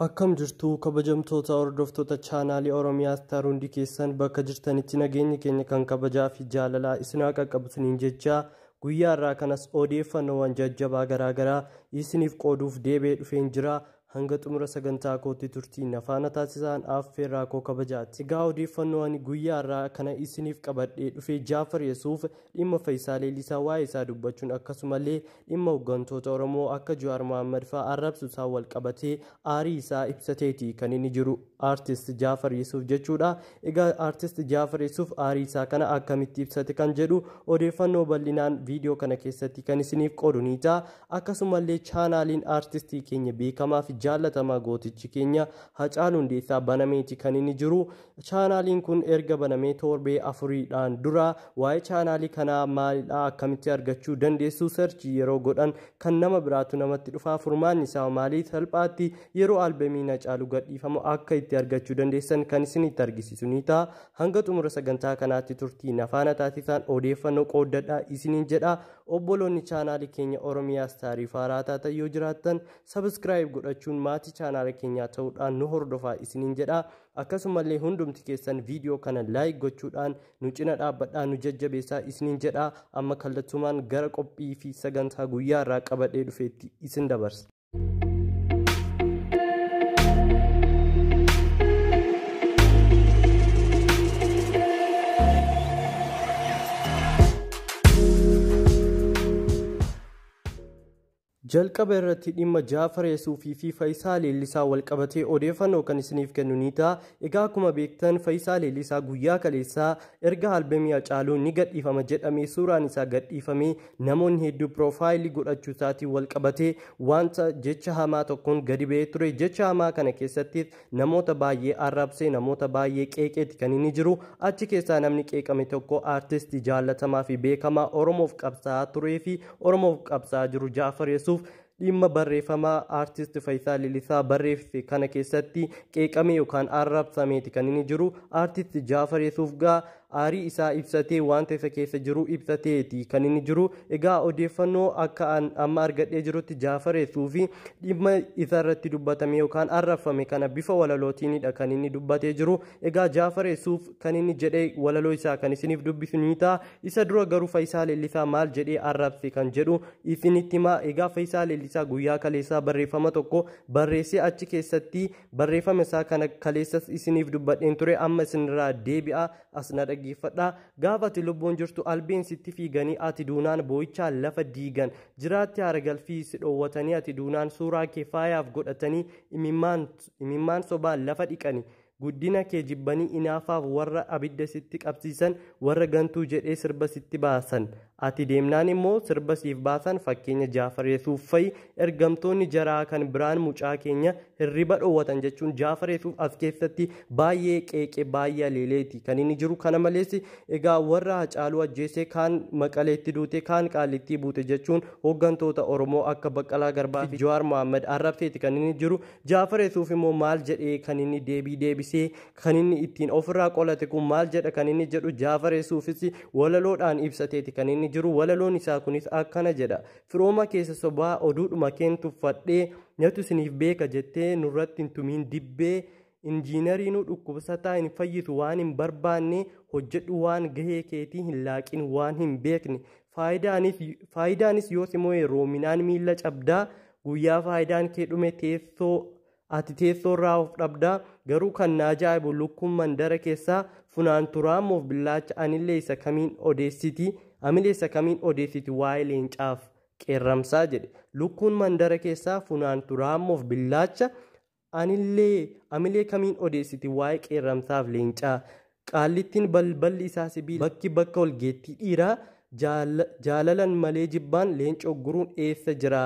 Akkam jirtu kabajamtoota hordoftoota chaanaalii Oromiyaa Star, hundi keessan bakka jirtanitti nageenyi keenya kan kabajaa fi jaalalaa isin haa qaqqabu isiniin jecha, guyyaa irraa kanas odeeffannoowwan jajjabaa garaagaraa isiniif qooduuf deebi'ee dhufeen jira. Hanga xumura sagantaa kootti turtii na faana taasisaan affeerraa koo kabajaati. Egaa odeeffannoo ani guyyaa irraa kana isiniif qabadhee dhufee Jaafar Yesuuf dhimma Fayyisaa Leellisaa waa'ee isaa dubbachuun, akkasumallee dhimma hooggantoota Oromoo akka Jawaar Mohaammed fa'aa arrabsu isaa wal qabatee aarii isaa ibsateeti kan inni jiru aartist Jaafar Yesuuf jechuudha. Egaa aartist Jaafar Yesuuf aarii isaa kana akkamitti ibsate kan jedhu odeeffannoo bal'inaan viidiyoo kana keessatti kan isiniif qoodu ni ta'a. Akkasumallee chaanaaliin aartistii keenya beekamaa fi jaallatamaa gootichi keenya Hacaaluu Hundeessaa banameeti kan inni jiru. Chaanaaliin kun erga banamee torbee afuriidhaan dura waa'ee chaanaalii kanaa maalidha, akkamitti argachuu dandeessu, search yeroo godhan kan nama biraatu namatti dhufaa, furmaanni isaa maalii, salphaatti yeroo albemiin Hacaaluu gadhiifamu akka itti argachuu dandeessan kan isinitti argisiisu ni ta'a. Hanga xumura sagantaa kanaatti turtii na faana taasisaan odeeffannoo qooddadhaa isiniin jedha. Obboloonni chaanaalii keenya Oromiyaa Staarii faaraa taatan yoo jiraattan subscribe godhachuun maatii chaanaala keenyaa ta'uudhaan nu hordofaa isiniin jedha. Akkasumallee hundumti keessan viidiyoo kana like gochuudhaan nu cina dhaabbadhaa, nu jajjabeessaa isiniin jedha. Amma kallattumaan gara qophii fi sagantaa guyyaa irraa qabadhee dhufeetti isin dabarsa. Jalqaba irratti dhimma Jaafar Yesuufii fi Fayyisaa Leellisaa wal qabatee odeeffannoo kan isiniif kennu ni ta'a. Egaa akkuma beektan Fayyisaa Leellisaa guyyaa kaleessaa erga albemii Hacaaluu ni gadhiifama jedhamee suuraan isaa gadhiifamee namoonni hedduu piroofaayilii godhachuu isaatiin wal qabatee wanta jecha hamaa tokkoon gadi ba'ee ture. Jecha hamaa kana keessatti namoota baay'ee arrabsee, namoota baay'ee qeeqeeti kan inni jiru. Achi keessaa namni qeeqame tokko aartistii jaallatamaa fi beekamaa Oromoof qabsaa'aa turee fi Oromoof qabsaa'aa jiru Jaafar Yesuuf dhimma barreeffamaa aartist Fayyisaa Leellisaa barreesse kana keessatti qeeqame yookaan arrabsameeti kan inni jiru. Aartist Jaafar Yesuuf gaa aarii isaa ibsatee wanta isa keessa jiru ibsateeti kan inni jiru. Egaa odeeffannoo akka amma argadhee jirutti Jaafar Yesuuf dhimma isa irratti dubbatame yookaan arrabfame kana bifa walalootiinidha kan inni dubbatee jiru. Egaa Jaafar Yesuuf kan inni jedhee walaloo isaa kan isiniif dubbisu ni ta'a. Isa dura garuu Fayyisaa Leellisaa maal jedhee arrabse kan jedhu isinitti hima. Egaa Fayyisaa Leellisaa guyyaa kaleessaa barreeffama tokko barreessee achi keessatti barreeffama isaa kana kaleessas isiniif dubbadheen ture, amma isinirraa deebi'a, as na dhaggeeffadha. Gaafa ati lubbuun jirtu albeen sitti fiiganii, ati duunaan boo'ichaan lafa diigan, jiraatti haara galfii si dhoowwatanii, ati duunaan suuraa kee faayaaf godhatanii imimmaan sobaan lafa dhiqani, guddina kee jibbanii inaafaaf warra abidda sitti qabsiisan, warra gantuu jedhee sirba sitti baasan, ati deemnaan immoo sirba siif baasan, fakkeenya Jaafar Yesuuf fa'i ergamtoonni jaraa kan biraan mucaa keenya hirriba dhoowwatan jechuun Jaafar Yesuuf as keessatti baay'ee qeeqee baay'ee aleeleeti kan inni jiru. Kana malees egaa warra Hacaaluu ajjeesee kaan Maqaleetti duute, kaan Qaallittii buute jechuun hooggantoota Oromoo akka Baqqalaa Garbaa fi Jawaar Mohaammed arrabseeti kan inni jiru. Jaafar Yesuuf immoo maal jedhee kan inni deebii deebisee kan inni ittiin ofirraa qolate kun maal jedha kan inni jedhu Jaafar Yesuufis walaloodhaan ibsateeti kan inni jiru. Walaloon isaa kunis akkana jedha: firooma keessa sobaa oduudhuma keen tuffadhee, nyaatu isiniif beeka jettee nurratti hin tumiin dibbee, injiinariinuu dhukkubsataa hin fayyisu, waan hin barbaanne hojjedhu, waan gahee keetii hin laaqin, waan hin beekne faayidaanis yoo si mo'e roominaan miilla cabdaa, guyyaa faayidaan kee dhume teessoo ati teessoorraa of dhabdaa, garuu kan na ajaa'ibu lukkuun mandara keessaa funaantu raamoof billaacha anillee isa kamiin odeessiti, amilee isa kamiin odeessiti waa'ee leencaaf qeerramsaa jedhe. Lukkuun mandara keessaa funaantu raamoof billaacha anillee amilee kamiin odeessiti waa'ee qeerramsaaf leencaa, qaallittiin balballi isaa sibiila, bakki bakka walgeettii dhiiraa jaalalan malee jibbaan leenca guruun eessa jira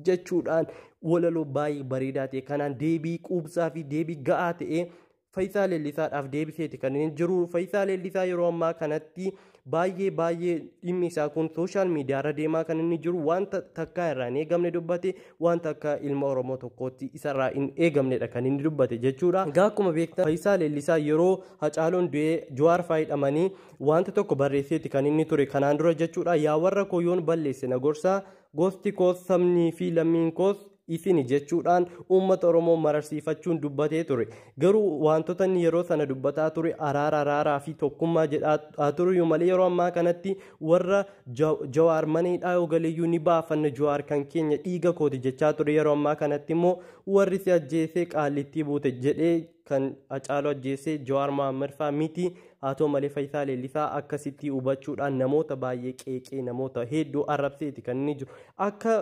jechuudhaan walaloo baay'ee bareedaa ta'e kanaan deebii quubsaa fi deebii ga'aa ta'e Fayyisaa Leellisaadhaaf deebiseeti kan inni jiru. Fayyisaa Leellisaa yeroo ammaa kanatti baay'ee baay'ee dhimmi isaa kun sooshaal miidiyaa irra deemaa kan inni jiru, wanta takkaa irraa hin eegamne dubbate, wanta akka ilma Oromoo tokkootti isarraa hin eegamnedha kan inni dubbate jechuudha. Egaa akkuma beektan Fayyisaa Leellisaa yeroo Hacaaluun du'ee Jawaar faayidhamanii wanta tokko barreesseeti kan inni ture kanaan dura jechuudha. Yaa warra koo yoon balleesse na gorsaa, gosti koos sabnii fi lammiin koos isini jechuudhaan uummata Oromoo mararsiifachuun dubbatee ture. Garuu wantoota inni yeroo sana dubbataa ture araara araaraa fi tokkummaa jedhaa tureyyuu malee yeroo ammaa kanatti warra Jawaar maneedhaa yoo galeeyyuu ni baafanna, Jawaar kan keenya dhiiga kooti jechaa ture. Yeroo ammaa kanatti immoo warri si ajjeesee Qaallittii buute jedhee kan Hacaaluu ajjeesee Jawaar Mohaammed fa'aa miti. Haa ta'u malee Fayyisaa Leellisaa akkasitti hubachuudhaan namoota baay'ee qeeqee namoota hedduu arrabseeti kan inni jiru. Akka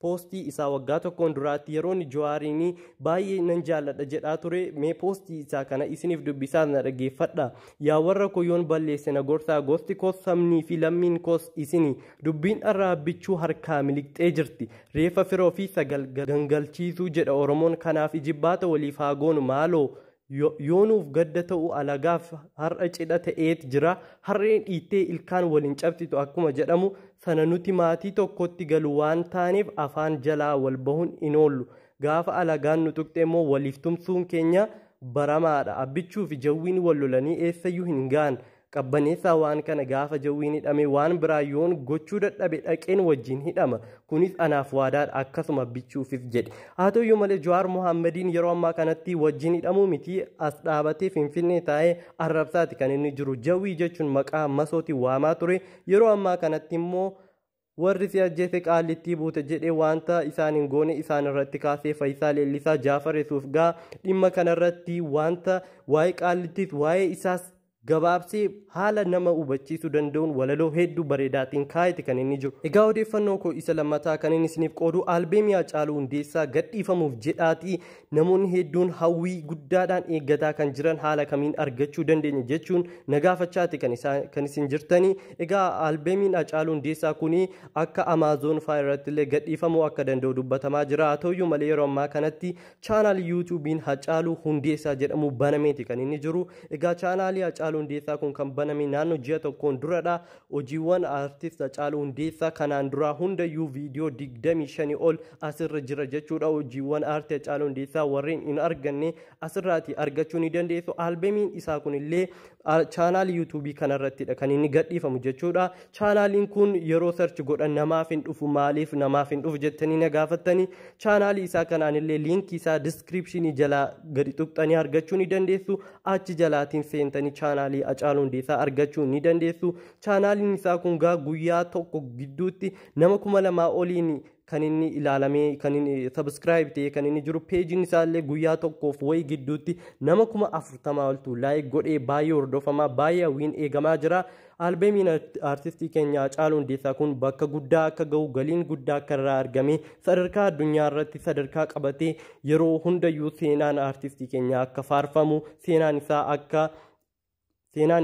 poostii isaa waggaa tokkoon duraatti yeroo inni Jawaariin baay'ee nan jaalladha jedhaa ture, mee poostii isaa kana isiniif dubbisaa na dhaggeeffadha. Yaa warra koo, yoon balleesse na gorsaa, gosti koos sabnii fi lammiin koos isini. Dubbiin arraabbichuu harkaa miliqxee jirti. Reeffa firoo fi sagal gangalchiisuu jedha Oromoon, kanaaf ijibbaata waliif haa goonu maaloo. Yoonuuf gadda ta'u alagaaf har'a cidha ta'eet jira. Harreen dhiittee ilkaan waliin cabsitu akkuma jedhamu sana, nuti maatii tokkotti galu waan taaneef afaan jalaa wal bahuun hin oollu. Gaafa alagaan nu tuqxe immoo waliif tumsuun keenya baramaadha. Abbichuu fi Jawwiin wal lolanii eessayyuu hin ga'an. Qabbaneessaa waan kana, gaafa Jawwiin hidhame waan biraa yoon gochuu dadhabe dhaqeen wajjin hidhama. Kunis anaaf waadaadha, akkasuma Abbichuufis jedhe. Haa ta'uyyuu malee Jawaar Mohammediin yeroo ammaa kanatti wajjin hidhamuu miti, as dhaabatee Finfinnee taa'ee arrabsaati kan inni jiru. Jawwii jechuun maqaa masootiin waamaa ture. Yeroo ammaa kanatti immoo warri si ajjeese Qaallittii buute jedhee wanta isaan hin goone isaan irratti kaasee Fayyisaa Leellisaa. Jaafar Yesuuf gaa dhimma kanarratti wanta waa'ee Qaallittiis waa'ee isaas gabaabsee haala nama hubachiisuu danda'uun walaloo hedduu bareedaatiin kaayete kan inni jiru. Egaa odeeffannoo koo isa lammataa kan inni isiniif qoodu albeemii Hacaaluu Hundeessaa gadhiifamuuf jedhaatii namoonni hedduun hawwii guddaadhaan eeggataa kan jiran haala kamiin argachuu dandeenya jechuun nagaafachaati kan isin jirtanii. Egaa albeemiin Hacaaluu Hundeessaa kuni akka Amazon fa'aa irratti illee gadhiifamuu akka danda'u dubbatamaa jira. Haa ta'uyyuu malee yeroo ammaa kanatti chaanaal YouTubeiin Hacaaluu Hundeessaa jedhamu banameeti kan inni jiru. Egaa chaanaalii Hacaaluu Hundeessaa kun kan baname naannoo ji'a tokkoon duradha. Hojiiwwan aartist Hacaaluu Hundeessaa kanaan duraa hundayyuu viidiyoo 25 ol asirra jira jechuudha. Hojiiwwan aartii Hacaaluu Hundeessaa warreen hin arganne asirraati argachuu ni dandeessu. Albeemiin isaa kunillee chaanaalii YouTubeii kanarrattidha kan inni gadhiifamu jechuudha. Chaanaaliin kun yeroo search godhan namaaf hin dhufu, maaliif namaaf hin dhufu jettanii na gaafattanii, chaanaalii isaa kanaanillee liinkii isaa descriptionii jalaa gadi tuqxanii argachuu ni dandeessu. Achi jalaatiin seentanii chaanaalii Hacaaluu Hundeessaa argachuu ni dandeessu. Chaanaaliin isaa kun gaa guyyaa tokko gidduutti nama 2000 oliin kan inni ilaalamee, kan inni subscribe ta'e kan inni jiru. Peejiin isaallee guyyaa tokkoof wayii gidduutti nama 40,000 oltu like godhee baay'ee hordofamaa, baay'ee hawwiin eegamaa jira. Albeemiin aartistii keenya Hacaaluu Hundeessaa kun bakka guddaa akka ga'u, galiin guddaa akka irraa argame, sadarkaa addunyaa irratti sadarkaa qabatee yeroo hundayyuu seenaan aartistii keenyaa akka faarfamu, seenaan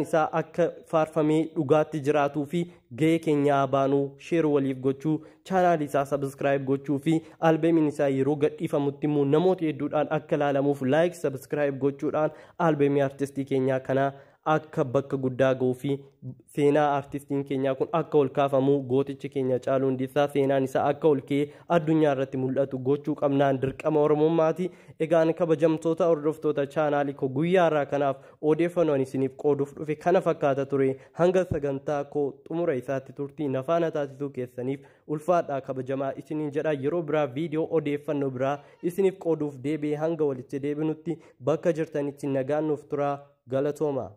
isaa akka faarfamee dhugaatti jiraatuu fi gahee keenyaa baanuu, share waliif gochuu, chaanaal isaa subscribe gochuu fi albeemiin isaa yeroo gadhiifamutti immoo namoota hedduudhaan akka ilaalamuuf like, subscribe gochuudhaan albeemii aartistii keenyaa kanaa akka bakka guddaa ga'uu fi seenaa aartistiin keenyaa kun akka ol kaafamu, gootichi keenya Hacaaluu Hundeessaa seenaan isaa akka ol ka'ee addunyaa irratti mul'atu gochuu qabnaan dirqama Oromummaati. Egaan kabajamtoota hordoftoota chaanaalii koo, guyyaa irraa kanaaf odeeffannoon isiniif qooduuf dhufe kana fakkaata ture. Hanga sagantaa koo xumura isaatti turtii nafaana taasisuu keessaniif ulfaadhaa, kabajamaa isiniin jedha. Yeroo biraa viidiyoo odeeffannoo biraa isiniif qooduuf deebi'ee hanga walitti deebinutti bakka jirtanitti nagaan nuuf turaa, galatooma.